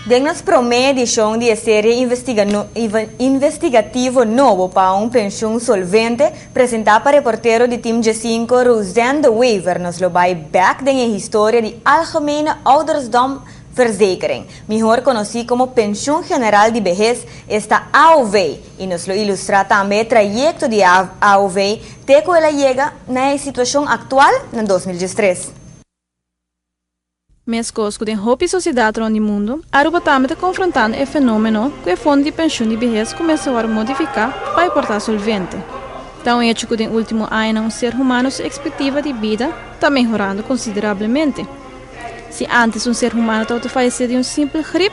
Den nos prome edicion di e serie investigativo nobo pa un pensioen solvente, presenta pa reportero di Team G5 Roseanne de Wever, nos lo bay back den e historia di Algemene Ouderdomsverzekering, mihor conoci como Pensioen General di Behes, esta AOV, y nos lo ilustra tambe e trayecto di AOV te cu el a yega na e situacion actual na 2013. Mescos cu den hopi sociedad rond di mundo, Aruba tambe ta confrontando e fenomeno cu e fondo di pensioen di behes cuminsa wordo modifica pa e por ta solvente. Ta un hecho cu den ultimo añanan un ser humano su expectiva di bida ta mehorando considerablemente. Si antes un ser humano tabata fayece di un simpel griep,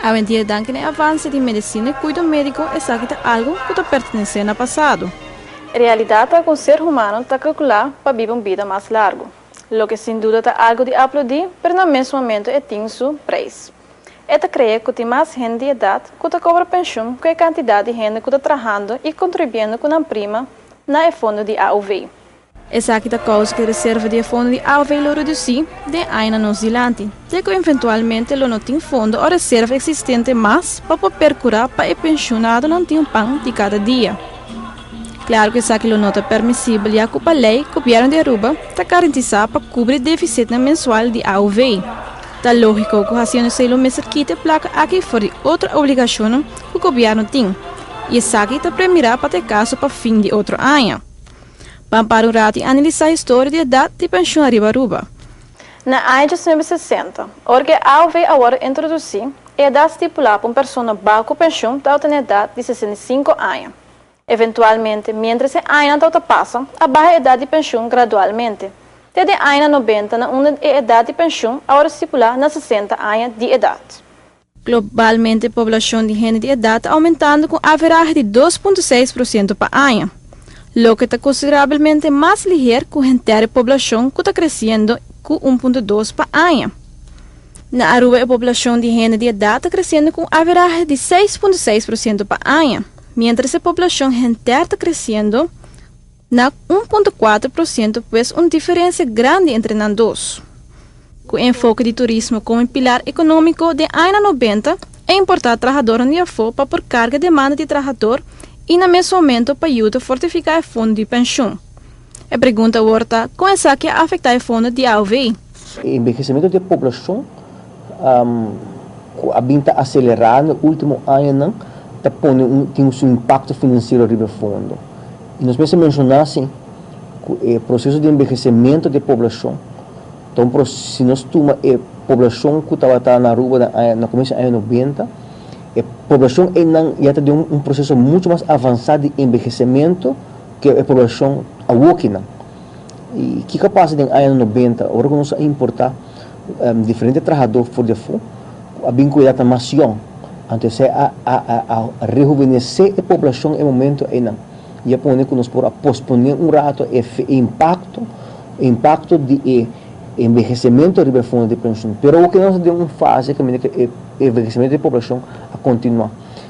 awendia danki na e avance di medicina y cuido medico esaki ta algo cu ta pertenece na pasado. Realidad ta cu un ser humano ta calcula pa biba un bida mas largo. Loke sin duda ta algu di aplaudí, pero na mes momento e tin su preis. E ta krea ku tin mas hende di edat ku ta kobra penshun ku e kantidat di hende ku ta trahando i kontribuiendo ku nan prima na e fondo di AOV. Esaki ta kousa ku e reserva di e fondo di AOV lo redusí den añanan nos dilanti, te ku eventualmente lo no tin fondo o reserva eksistente mas pa por perkurá pa e penshonadonan tin un pan di kada dia. Claro cu esaki lo no ta permisibel ya cu pa ley Gobierno di Aruba ta garantisa pa cubri deficitnan mensual di AOV. Ta logico cu haciendo esey lo mester kita e placa aki for di otro obligacionnan cu Gobierno tin y esaki ta premira pa ta e caso pa fin di otro aña. Ban para un rato y analisa historia di edad di pensioen ariba Aruba. Na aña 1960, ora cu e AOV a wordo introduci, e edad stipula pa un persona bao cu pensioen tabata na edad di 65 aña. Eventualmente, miéntras e añanan tabata pasa, a baha e edat di penshun gradualmente. Te den añanan nobenta na unda e edat di penshun a wòrdu stipulá na 60 aña di edat. Globalmente e poblashon di hende di edat ta oumentando ku un averahe di 2.6% pa aña, loke ta konsiderabelmente mas liher ku henter e poblashon ku ta kresiendo ku 1.2 pa aña. Na Aruba e poblashon di hende di edat ta kresiendo ku un averahe di 6.6% pa aña, miéntras e poblashon henter ta kresiendo na 1.4%, pues un diferensia grandi entre nan dos. Ku e enfoke di turismo komo e pilar ekonómiko den añanan 90, a importá trahadornan di afó pa por karga demanda di trahador i na mes momento pa yuda fortifiká e fondo di penshun. E pregunta awor ta kon esaki a afektá e fondo di AOV? E enbehesimentu di e poblashon ku a bin ta aselerá na e último añanan ta pone un tin su impakto finansiero riba e fondo. I nos mester menshoná si ku e proseso di enbehesimentu di e poblashon ta un si nos tuma e poblashon ku tabata na Aruba na aña na komienso di aña 90, e poblashon einan ya ta den un proseso muchu mas avansá di enbehesimentu ku e poblashon awokinan. I kiko a pasa den añanan 90 ora ku nos a importá diferente trahadó for di afó ku a bin ku edat mas yòn? Anto esei a a rehuvenesé e poblashon e momento einan i a pone ku nos por a posponé un rato e impakto e impakto di e enbehesementu riba e fondo di penshun. Pero awoki nos ta den un fase kaminda ku e enbehesementu di e poblashon a kontinuá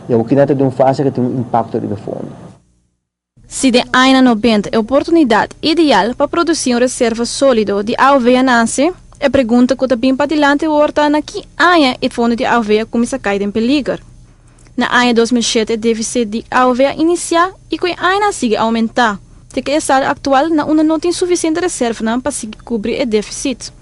i awoki nan ta den un fase ku tin un impakto riba e fondo. Si den añanan 90 e oportunidat ideal pa produsí un reserva sólido di AOV a nase, e pregunta ku ta bin padilanti awor ta na ki aña e fondo di AOV a kuminsá kai den peliger. Na aña 2007 e défisit di AOV a inisiá i ku e añanan a sigui oumentá, te ku e estado aktual na unda no tin sufisiente reservanan pa sigui kubri e défisit.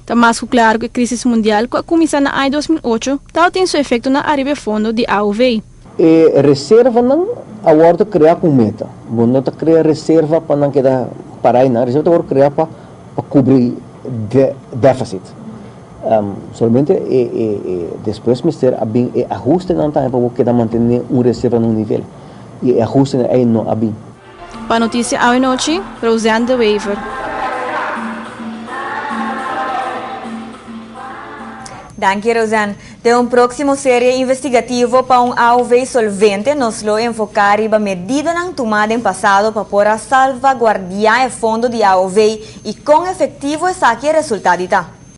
Ta mas ku klaru ku e krísis mundial ku a kuminsá na aña 2008 tabatin su efektonan ariba e fondo di AOV. E reservanan a wòrdu kreá ku un meta. Bo no ta krea reserva pa nan keda pará einan. Reserva ta wòrdu kreá pa pa kubri défisit. Solamente e e e despues mester a bin e ahustenan tambe pa bo keda mantené un reserva na un nivel. I e ahustenan ei no a bin. Pa Noticia Awe Nochi, Roseanne de Wever. Danki Roseanne. Den un próksimo serie investigativo pa un AOV solvente nos lo enfoká riba medidanan tumá den pasado pa por a salvaguardiá e fondo di AOV i kon efektivo esaki a resultá di ta.